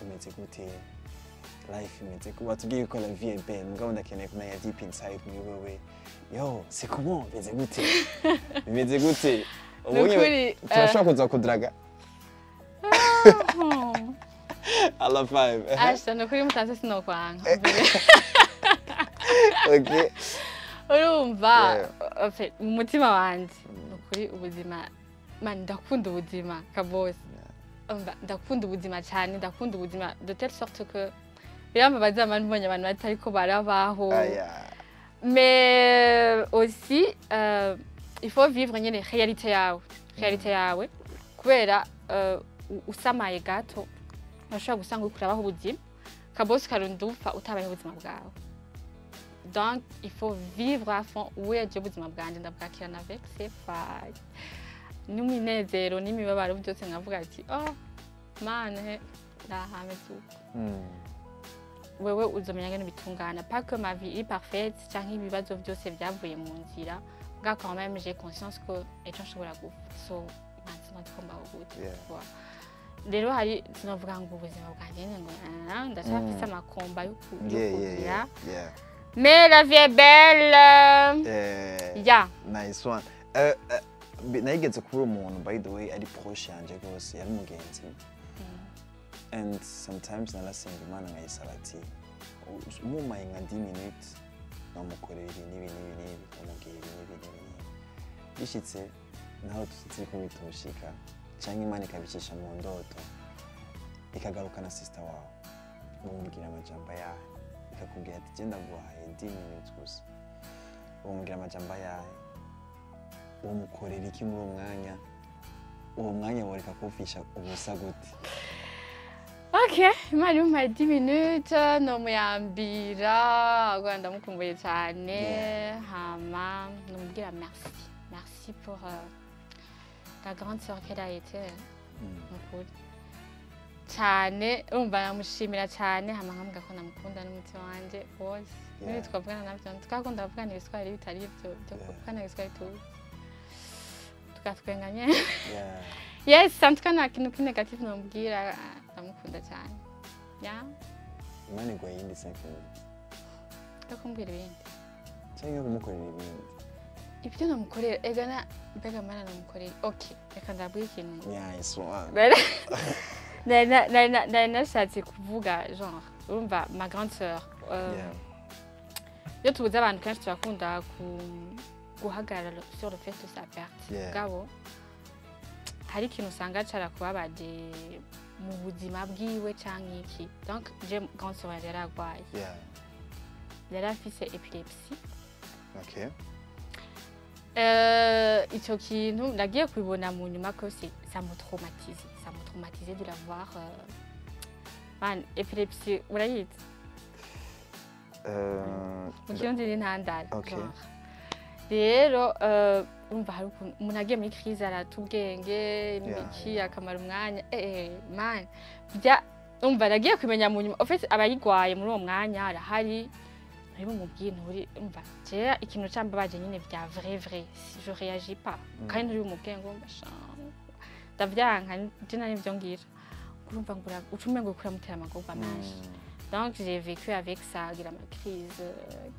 umeze gute? Life imeze gute? Watubwiye ko la vie est belle, mugabo ndakeneye kumenya deep inside muri wewe. Yo, c'est comment? Bimeze gute? Bimeze gute ubu? Nukuri, Turashobora kuza kudraga à la five? Asha, nukuri mutanze sinokwanga. Okay. Urumva, en fait, mu mutima wanje, nukuri ubuzima, man, ndakunda ubuzima kabose. Umva, ndakunda ubuzima cyane, ndakunda ubuzima de telle sorte que birambabaza abantu mbonye abantu batariko barabaho. Aya. Mais aussi il faut vivre nyene réalité yawe, réalité yawe, kubera usamaye gato urashobora gusanga uriko urabaho ubuzima kabose, ukarinda upfa utabayeho ubuzima bwawe. Donc il faut vivre à fond. Uweje ubuzima bwanje ndabwakirana avec ses failles n'umunezero n'imibabaro byose, nkavuga ati: "Oh Mana, he ndahameze uko." Wewe uzomenya ngene bitungana. Pas que ma vie est parfaite canke ibibazo byose byavuye mu nzira bwa, quand même j'ai conscience que ejo nshobora gupfa, so maintenant ndiko mbaho gute? Voilà. Rero hari sinovuga ngo ubuzima bwanjye ni ngo ndacyafise amakomba yo kugira. Mais la vie est belle. Yeah. Nice one. Nayigeze kubura umuntu, by the way, ari proche yanje rwose, yari umugenzi, and sometimes narasenga Imana nkayisaba ati umumaye nka 10 minutes namukorera ibi n'ibi n'ibi n'ibi, nkamubwira ibi n'ibi n'ibi n'ibi. Bishitse naho tutari ko bitoshika, cyangwa Imana ikabicisha mu ndoto, ikagarukana sister wawe, umubwira amajambo yawe, ikakubwira ati genda guhaye 10 minutes gusa, umubwira amajambo yawe, umukorera iki muri uwo mwanya? Uwo mwanya woreka kuwufisha ubusa gute? Ok, Imana imumpaye 10 minutes nomuyambira rwanda ndamukumbuye cyane. Hama nomubwira merci, merci pour la grande sœur qu'elle a été. Nukuri cyane, urumva namushimira cyane, hama nkamubwira ko namukunda n'umutima wanje wose. Nibi twavugana navyo, twakunda kuvugana ibiswahili bitari ibyo byo kuvugana ibiswahili tuzi tukatwenga nyene. Yes, en tout cas nta kintu ki négatif nomubwira, ndamukunda cyane, yeah. Imana iguha iyindi 5 minutes yo kumbwira ibindi cyangwa yo kumukorera ibindi. Ibyo namukorera ega na mbega Mana namukorera. Ok, reka ndabwira ikintu. Nice one. Nari nashatse kuvuga genre, urumva ma grande sœur, iyo tubuze abantu kenshi turakunda guhagarara sur le fait de sa perte. Gabo hari ikintu usanga carakubabaje mu buzima bwiwe canke iki. Donc je grande sœur yari yaragwaye, yari afise épilepsie. Ico kintu nagiye kubibona mu nyuma ko ça me traumatise, ça me traumatisait de la voir. Man, épilepsie urayizi? Mu Kirundi ni ntandaro. Okay. Genre. Rero urumva hari ukuntu umuntu agiye muri crise arata ubwenge n'ibiki, akamara umwanya, man, bya umva nagiye kumenya mu nyuma, en fait abayigwaye muri uwo mwanya arahari, nturi bumubwiye, nturi umva kera ikintu cambabaje nyine bya vrai vrai, si je réagis pas kandi nturi bumubwiye ngo mba sha ndavyanka je nari nivyo ngira, urumva ngo uca umengo kuramutera amagorwa menshi. Donc j'ai vécu avec ça, agira ma crise,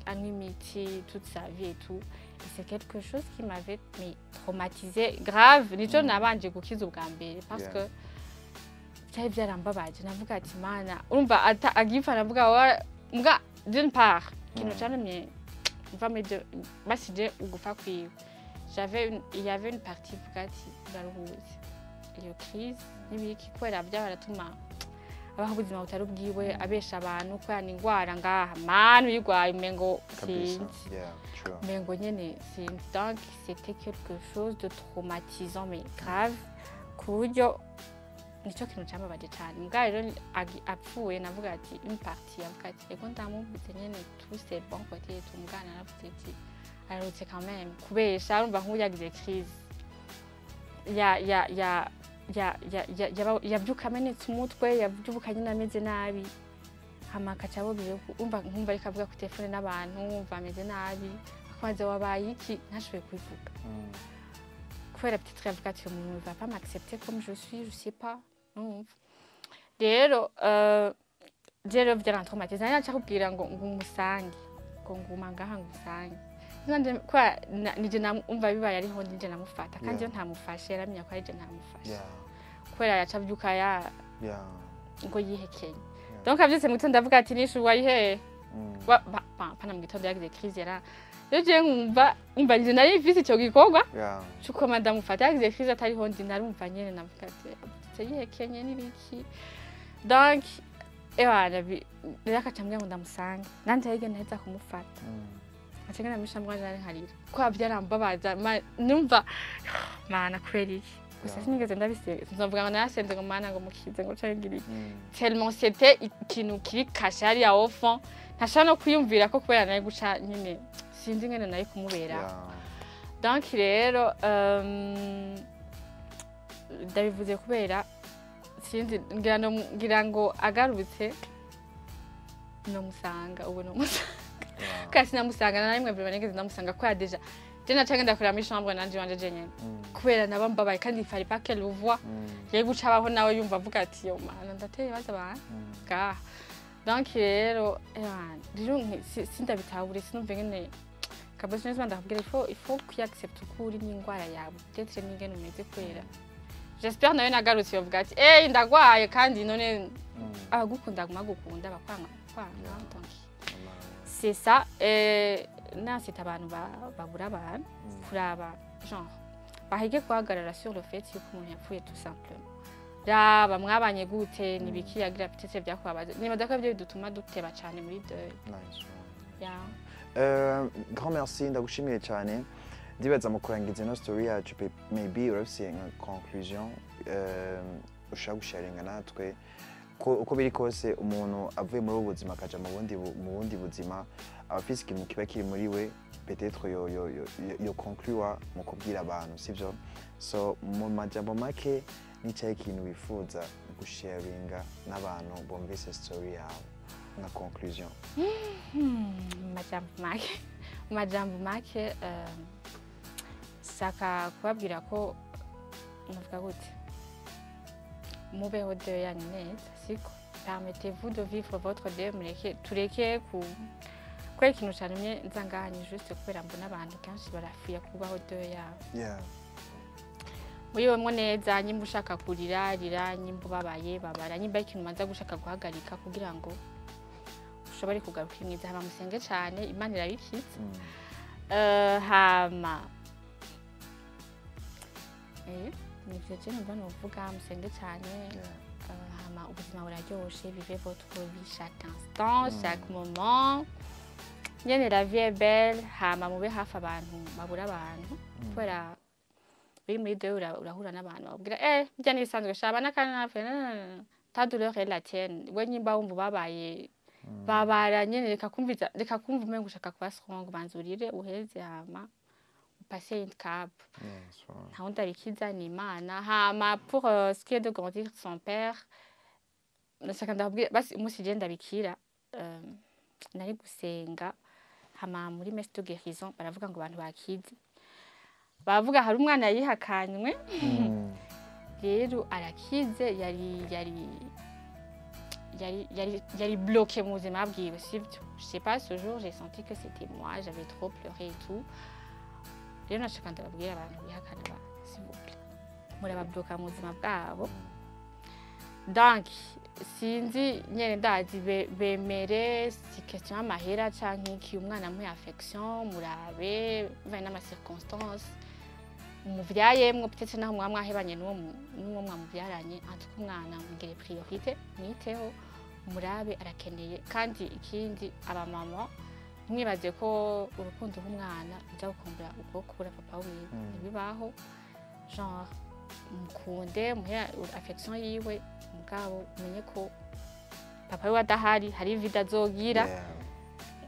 anywa imiti toute sa vie et tout. Et c'est quelque chose qui m'avait mais traumatisé grave. Nico nabanje gukiza ubwa mbere parce que byari byarambabaje, navuga ati Mana, urumva ata agipfa, navuga wa mbwa. D'une part ikintu cantumye mva muri ibyo basije ugufa kwiwe, j'avais une, il y avait une partie ivuga ati ndaruhutse iyo crise n'ibiki, kubera byabaratuma abaho ubuzima butari ubwiwe, abesha abantu kubera ni ingwara ngaha mani uyigwaye umengo Kabisa. sinzi, Yeah, true. umengo nyene sinzi. Donc c'était quelque chose de traumatisant mais grave, ku buryo nicyo kintu cambabaje cane. Mbwa rero apfuye navuga ati une partie yavuga ati ego ndamubuze nyene, tout c'est bon côté et tout, mbwa naravuze ati ararutse quand même kubesha. Urumva nk'ubu yagize crise ya ya ya ya ya ya yabyuka amenetse umutwe, yabyuka nyine ameze nabi, hama akaca abubwira, umva nkumva ariko avuga ku telefone n'abantu, wumva ameze nabi, akabaza wabaye iki, ntashoboye kubivuga kubera peut-être yavuga ati uyu muntu va pas m'accepter comme je suis, je sais pas. Urumva rero je rero byarantraumatise, nari naca kubwira ngo umusange, ngo nguma ngaha ngo usange. Nanje kwa nije umva bibaye ariho nije namufata kandi iyo ntamufashe yaramenya ko ari je ntamufashe kubera yaca abyuka ya ngo yihekenye. Donc avyutse mu gitondo avuga ati nishu wayihehe? Pana mu gitondo yagize crise, yara rero je nkumva umva nje nari mfise ico gikorwa cuko ndamufata, yagize crise atariho ndi, narumva nyene navuga ati abyutse yihekenye n'ibiki. Donc ewana rero akaca ambwira ngo ndamusange, nanje hirya naheza kumufata, aca ngenda muri chambre yanje nkarira kubera byarambabaza. Numva Mana kubera iki gusa. Sinigeze ndabisenga, nzovuga ngo narasenze ngo Mana ngo mukize ngo canke ngire iki, tellement c'était ikintu kiri caché hariya au fond, ntashobora no kwiyumvira ko kubera nari guca nyine sinzi ingene nari kumubera. Donc rero ndabivuze kubera sinzi ngira ngo agarutse nomusanga, ubu nomusanga kandi sinamusanga na rimwe vraiment nigeze ndamusanga kubera déjà je naca ngenda kureba muri chambre nanje iwanje jenyene kubera naba mbabaye kandi il fallait pas qu'elle le voie, yari guca abaho nawe yumva avuga ati yo Mana ndateye ibibazo abantu ngaha. Donc rero rero sindabitahure, sinumve ngene kabisa neza. Ndakubwira, il faut kwiaccepte uko uri n'indwara yawe, peut-être n'ingene umeze, kubera j'espère nawe nagarutse bavuga ati: "Eh, ndagwaye." Kandi none abagukunda aguma gukunda, abakwanga kwanga. Donc c'est ça. Nansita abantu babura abantu kuraba, genre bahige guhagarara sur le fait yuko umuntu yapfuye, tout simplement. Raba mwabanye gute, nibiki yagira, peut-être byakubabaza. Nibaza ko ibyo bidutuma duteba cyane muri deuil. Nice one. Yeah. Grand merci, ndagushimiye cyane. Ndibaza mu kurangiza ino story yacu, maybe urafise nka conclusion ushaka gusharinga natwe, ko uko biri kose umuntu avuye muri ubu buzima akaja mu bundi buzima, aba afise ikintu kiba kiri muri we, peut-être yo conclure mu kubwira abantu, sivyo? So mu majambo make, nicaye ikintu wifuza gusharinga n'abantu bumvise story yawe nka conclusion? Mu majambo make, saka kubabwira ko navuga gute, mubeho deuil yanyu neza, siko? Permettez-vous de vivre votre deuil. Mureke, tureke ku kubera ikintu canumye nza ngaha ni juste kubera mbona abantu kenshi barafuya kubaho deuil yabo. Muribemwo neza. Nyimba ushaka kurira, rira. Nyimba ubabaye, babara. Nyimba ari ikintu umanza gushaka guhagarika kugira ngo ushobore kugaruka mwiza, hama musenge cane, Imana irabikitse. Hama nivyo je numva novuga: musenge cane. Hama ubuzima buraryoshe. Vivez votre vie chaque instant, chaque moment nyene, la vie est belle. Hama mube hafi abantu babura abantu, kubera biri muri deuil urahura n'abantu babwira: "Eh, bijya n'ibisanzwe shaba n'akana nafe." Ta douleur est la tienne. We nyimba wumva ubabaye, babara nyene. Reka kumviza, reka kumva umengo ushaka kuba strong. Banza urire uheze, hama upase une cap. Yes, right. Nta wundi abikiza, ni Imana. Hama pour ce qui est de grandir son père, ndashaka ndababwira basi umunsi je ndabikira, nari gusenga, hama muri messe de guérison baravuga ngo abantu bakize, baravuga hari umwana yihakanywe, rero arakize. Yari bloqué mu buzima bwiwe, sivyo? Je sais pas, ce jour j'ai senti que c'était moi, j'avais trop pleuré et tout. Rero nashaka ndababwira abantu bihakana abantu, s'il vous plaît, murababloka mu buzima bwabo. Donc sinzi nyene, ndazi bemere, si question y'amahera canke iki. Umwana muhe affection, murabe bivanye n'ama circonstances umuvyayemwo, peut-être naho mwaba mwahebanye n'uwo mwamuvyaranye. En tout cas umwana mugire priorité, mwiteho, murabe arakeneye. Kandi ikindi, abamama ntimwibaze ko urukundo rw'umwana ruja gukumbura ubwo kubura papa wiwe. Ntibibaho. Genre mukunde, muhe affection yiwe, mugabo umenye ko papa wiwe adahari hari vide azogira.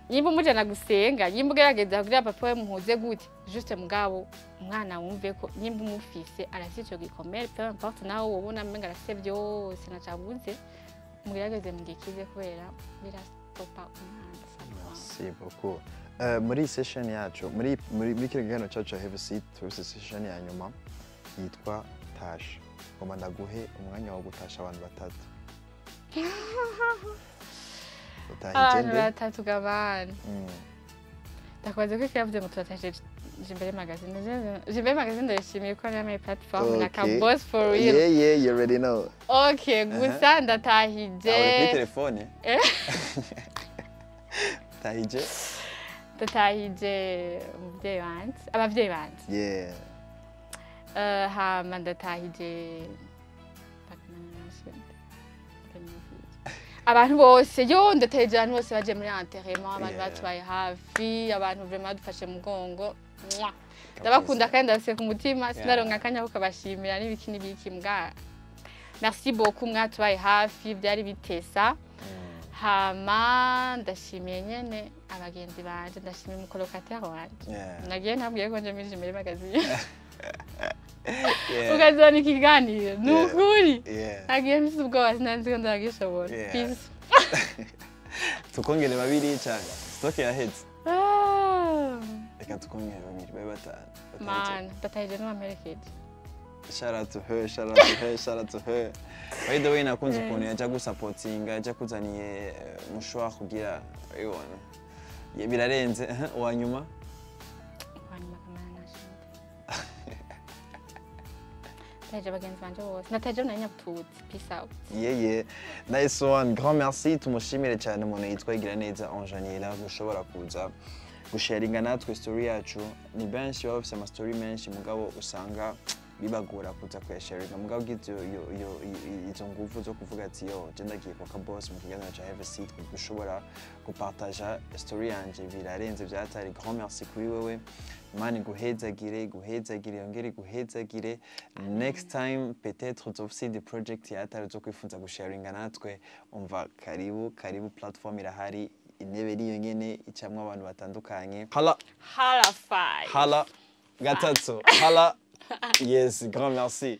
Nimba umujana gusenga, nimba ugerageza kugira papa we muhuze gute, juste mugabo umwana wumve ko nimba umufise arafise ico gikomere, peu importe nawe wobona umenga arafise byose nacabuze, mugerageze mugikize, kubera birastopa umwana. Merci beaucoup. Muri iyi session yacu, muri kino kiganiro cyacu cya Have a Seat, turafise session ya nyuma yitwa Tasha. Ngomba ndaguhe umwanya wo gutasha abantu batatu. Utahije Abantu nde? batatu gabana. Ndakubaza ko yavuze ngo turatashe Jimbere Magazine. Jimbere Magazine ndayishimiye ko yamaye platform na Kaboss, for real. Yeah, you already know. Okay, gusa ndatahije. Aho uri kuri telefone? Eh. Tahije? Ndatahije umubyeyi wanje, abavyeyi banje. Hama ndatahije abantu bose, yo ndatahije abantu bose baje muri enterrement, abantu batubaye hafi, abantu vraiment badufashe mu mugongo. Mwah. Ndabakunda kandi ndabafise ku mutima. Sinaronka akanya ko kabashimira n'ibiki n'ibiki, mbwa merci beaucoup, mwatubaye hafi, byari bitesa. Hama ndashimiye nyene abagenzi banje, ndashimiye umucolocataire wanje. Nagiye ntabwiye ko nje muri Jimbere Magazine, ukazana ikiganiro, ni ukuri. Nagiye mfise ubwoba, sinari ko ndagishobora. Peace. Tukongere babiri cyane, stock yaheze. Ah, Reka tukongere babiri babe batanu. Batahije. Man, ndatahije n'uwamperekeje. Shout out to her, shout out to her, shout out to her. By the way, nakunze ukuntu yaja gusapotinga, yaja kuzaniye mushwa kugira ibona. Ye, birarenze. Uwa nyuma? Hanyuma kamara nashimye, ndaje bagenzi banje bose, nataje na Nyabututsi. Peace out. Yeah, nice one. Grand merci. Tumushimire cyane umuntu yitwa Igiraneza Ange Aniella gushobora kuza gusharinga natwe story yacu. Ni benshi baba bafise ama story menshi, mugabo usanga bibagora kuza kuyasharinga, mugabo ugize izo nguvu zo kuvuga ati: "Yo, je ndagiye kwa Kaboss mu kiganiro ca Have a Seat gushobora gupartaja story yanje", birarenze byatari. Grand merci kuri wewe. Imana iguhezagire, iguhezagire, yongere iguhezagire. Next time peut-être uzofise indi project yatari uzo kwifuza gusharinga natwe, umva, karibu, karibu, platform irahari, intebe niyo nyene icamwo abantu batandukanye. Hala. Hala, five. Hala gatatu, hala. Yes, grand merci.